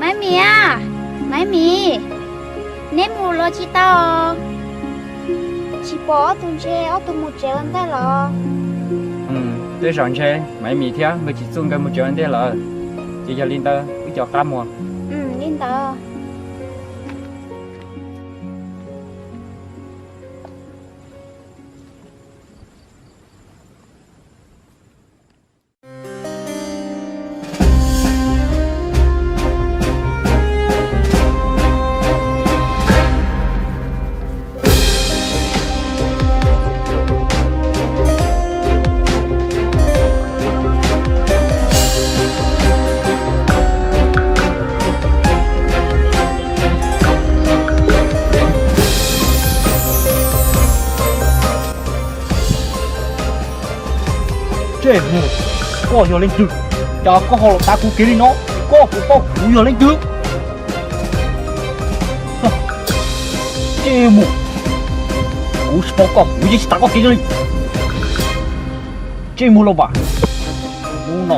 Maiv Mis, Maiv Mis, neb mus los tsis tau? Tsis pom ob tug ntshe ob tug mus tsev ua ntej los? Tej zaum ntshe Maiv Mis thiab Nkauj Tsis Txuj nkawd mus tsev ua ntej lawm. Ces yog li ntawd wb cov qab mus. Li ntawd. Ntsej muag, koj yog leej twg? Cas koj ho los tav kuv kev li no? Koj puas paub kuv yog leej twg? Ntsej muag, kuv tsis paub koj kuv yeej tsis tav koj kev li. Ntsej muag lauj vas, hnub no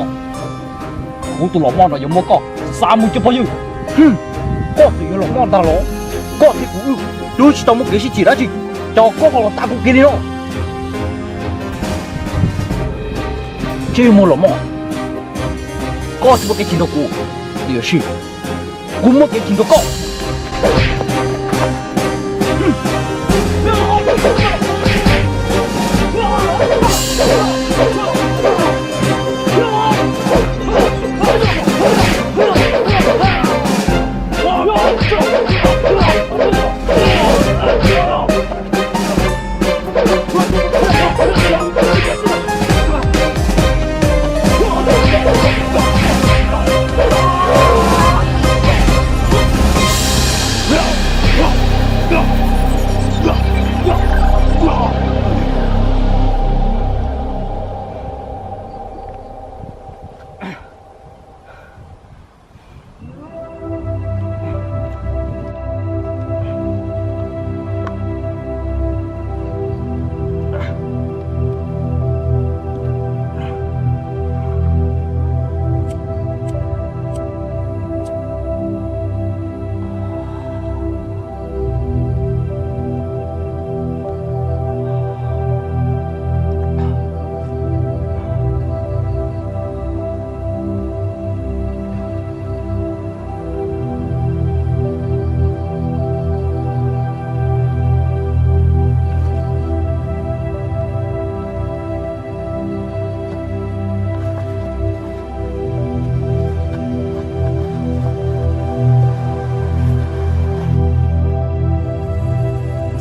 kuv tus los moj no yuav muab koj xa mus cuag phooj ywg. Koj tseem yuav los moj ntag los? Koj thiab kuv wb twb tsis tau muaj kev sib chim dab tsi, cas koj ho los tav kuv kev li no? Ntsej muag los moj, koj tsis muaj kev chim nrog kuv, tiam sis kuv muaj kev chim nrog koj.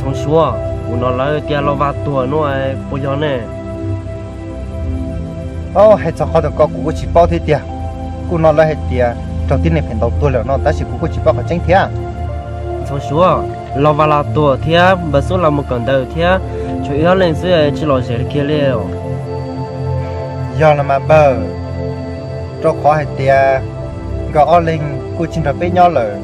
Ntxhoo Suav, kuv hnov lawv tias Los Vas tuag no puas yog ne? Hais txog qhov ntawm ko kuv kuj tsis paub thiab tiag. Kuj hnov lawv hais tias raug tib neeg phem ntaus tuag lawm no, tab sis kuv kuj tsis paub qhov tseeb thiab. Ntxhoo Suav, Los Vas los tuag thiab Npawg Xub los mus kawm ntawv thiab, tshuav wb ob leeg xwb tsis lom zem kiag li os. Yog los mas npawg, rau qhov hais tias nkawd ob leeg kuj tsis nrog peb nyob lawm,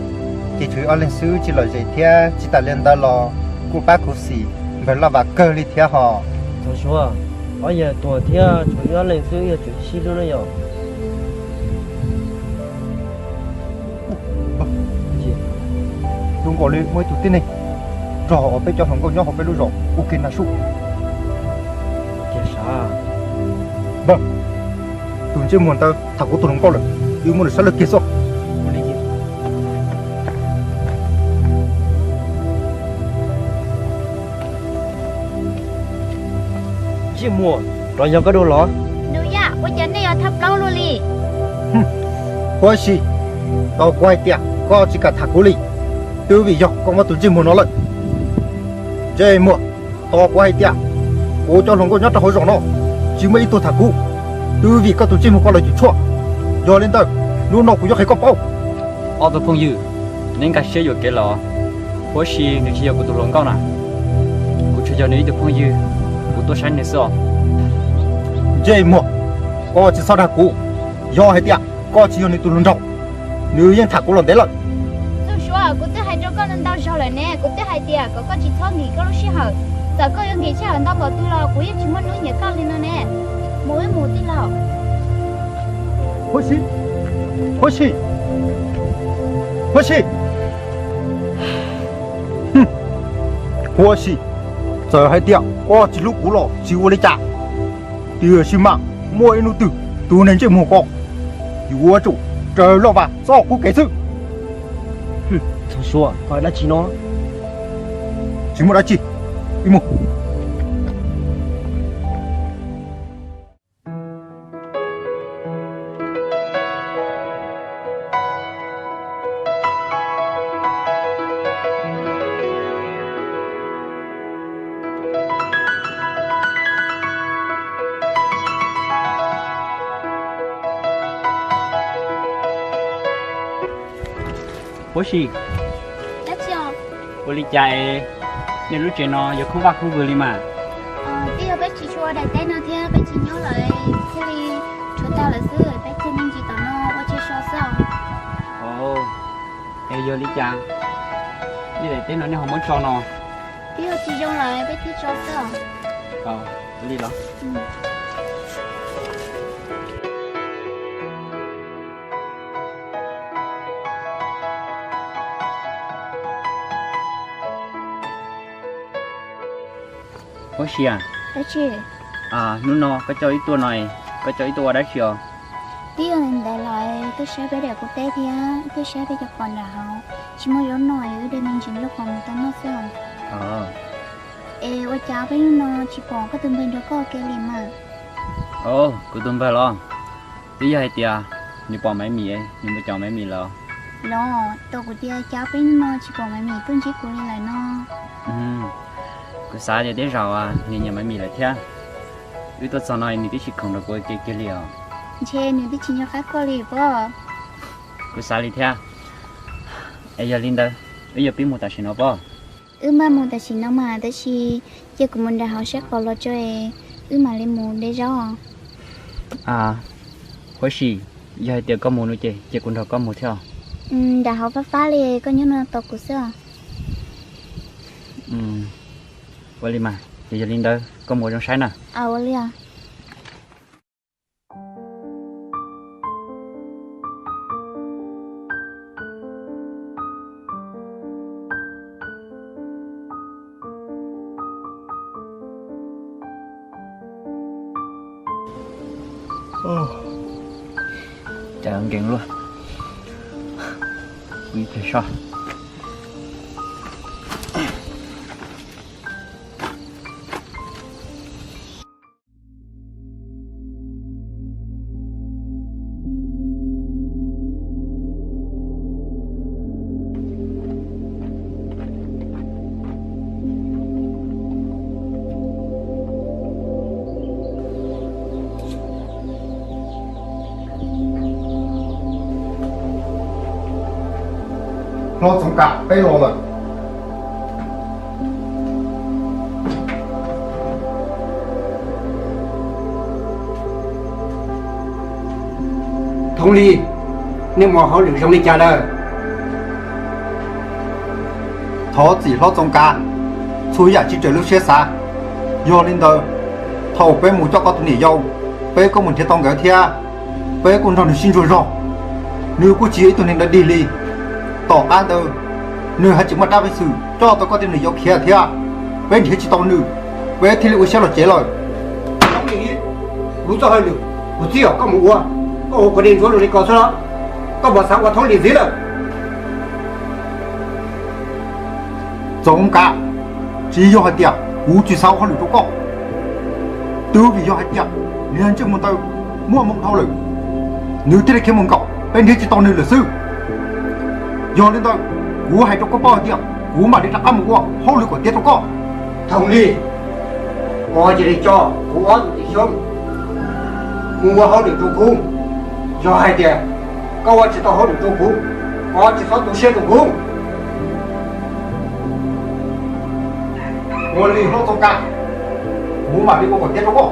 ces tshuav wb ob leeg xwb tsis lom zem thiab. Tsis tas li ntawd los kuj pab khuv xim npawg Los Vas kawg li thiab hos. Ntxhoo Suav, ob yawg tuag thiab tshuav wb ob leeg xwb yog tsum sib hlub na yog. Zoo nkaus li muaj ib tug tib neeg nrog peb cov hluas nkauj nyob hauv peb lub zos ua ke na sub. Npawg, tus ntsej muag ntawd tham kuv tus hluas nkauj lawm, wb muab nws sab laj kiag xwb. Ntsej muag, rov yog koj dua los? Nus Yaj, ua cas nej yuav thab plaub luaj li? Huab Sis, tos kuv hais tias koj tsis kam tham kuv li, twb vim yog koj muab tus ntsej muag no lawm. Ntsej muag, tos kuv hais tias kuv cov hluas nkauj nyob rau hauv zos no tsis muaj ib tug tham kuv, twb vim koj tus ntsej muag ko los yus tshuaj. Yog li ntawd, hnub no kuv yuav qhia koj paub. Ob tug phooj ywg, neb nkag siab yuam kev los? Huab Sis nws tsis yog kuv tus hluas nkauj na, kuv tsuas yog nws ib tug phooj ywg, kuv tuaj saib nws xwb os. Ntsej muag, koj tsis txhob dag kuv. Yog hais tias koj tsis yog nws tus hluas nraug, nws yeej tham kuv los ntev lawm. Txuj Suav, kuv twb hais rau koj ntau zaug lawm ne, kuv twb hais tias kom koj tsis txhob nkim koj lub sij hawm. Txawm koj yuav nkim sij hawm ntau npaum twg los kuv yeej tsis muaj hnub nyiam koj li no ne. Mus wb mus tij laug. Huab Sis, Huab Sis. Huab Sis, huab sis, txawm hais tias koj tsis hlub kuv los tsis ua li cas, tiam sis mas muaj ib hnub twg tus neeg ntsej muag ko yuav tsum raws loj vas txoj kuv kev xwb. Txhob suav, koj hais dab tsi no? Tsis muaj dab tsi, wb mus. Huab Sis, ua li cas nej lub tsev no yuav khoob vaj khoob vwg li mas? Twb yog peb tsis tshua ua daim teb no thiab peb tsis nyob lawm thiaj li tshuav tag lawm xwb, peb cia me ntsis tom no ua chaw so xwb os. Es yog li cas nej daim teb no nej ho muab tso no? Twb yog tsis zoo lawm peb thiaj tso xwb os. Li los. Huab Sis, hnub no koj coj wb tuaj no, koj coj wb tuaj ua dab tsi os? Twb yog li ntawd los tuaj saib peb daim qub teb thiab tuaj saib peb cov qos nram hauv, tsis muaj zaub noj es wb de me ntsis nplooj qos mus tau noj xwb os. Es ua cas peb hnub no tsis pom koj tus npawg nrog koj ua ke li mas? Kuv tus npawg los? Twb yog hais tias nws pom Maiv Mis, nws mus caum Maiv Mis lawm. Los tau kuv tias cas peb hnub no tsis pom Maiv Mis tuaj ntsib kuv li lawm no. Kuv xav tias tej zaum nws nyiam Maiv Mis lawm thiab. Wb tuaj txog no nws twb tsis khoom nrog kuv ua ke kiag li os. Ntshe nws twb tsis nco qab koj li pob. Kuv xav li thiab. Es yog li ntawd, wb yuav pib mus tam sim no pob? Wb npaj mus tam sim no mas, tab sis cia kuv mus nram hauv saib qos los tso es wb mam li mus de zaub. Huab Sis, yog hais tias koj mus no ces cia kuv nrog koj mus thiab. Nram hauv fab fab li, koj nyob no tos kuv xwb os. Ua li mas, ces yog li ntawd koj mus ua zoo saib na. Ua li os. Cas nkees luaj. Kuv ib pliag soj. Hlob Txoov Kav, peb los lawm. Thoob Lis, nej mus hauj lwm zoo li cas lawm? Thov txim Hlob Txoov Kav, txhua yam tsis raws lub siab xav. Yog li ntawd, thaum peb mus coj koj tus niam yau, peb kuj mus nrhiav tau nkawd thiab, peb kuj nrog nws sib ntsuas zog. Nws kuj tsis yog ib tug neeg dawb dig li. Tom qab ntawd, nws haj tseem muaj dab peev xwm coj tau koj tus niam yau khiav thiab, peb nrhiav tsis tau nws, peb thiaj li ua siab los tsev lawm. Thoob Lis, kuv txoj hauj lwm kuv txib kom koj mus ua, koj ua kuv de ntsuav luag li ko xwb los? Koj puas xav ua Thoob Lis ntxiv lawm? Txoov Kav, tsis yog hais tias kuv tsis xav ua hauj lwm rau koj, twb vim yog hais tias niag ntsej muag ntawd muaj hmoo dhau lawm, nws thiaj li khiav mus nkaum, peb nrhiav tsis tau nws lawm xwb. Yog li ntawd, kuv hais rau koj paub hais tias kuv mam li rov qab mus ua hauj lwm kom tiav rau koj. Thoob Lis, koj cia li coj kuv ob tug tij Xyoob mus ua hauj lwm rau kuv. Yog hais tias koj ua tsis tau hauj lwm rau kuv, koj tsis txhob tu siab rau kuv. Ua li Hlob Txoov Kav, kuv mam li ua kom tiav rau koj.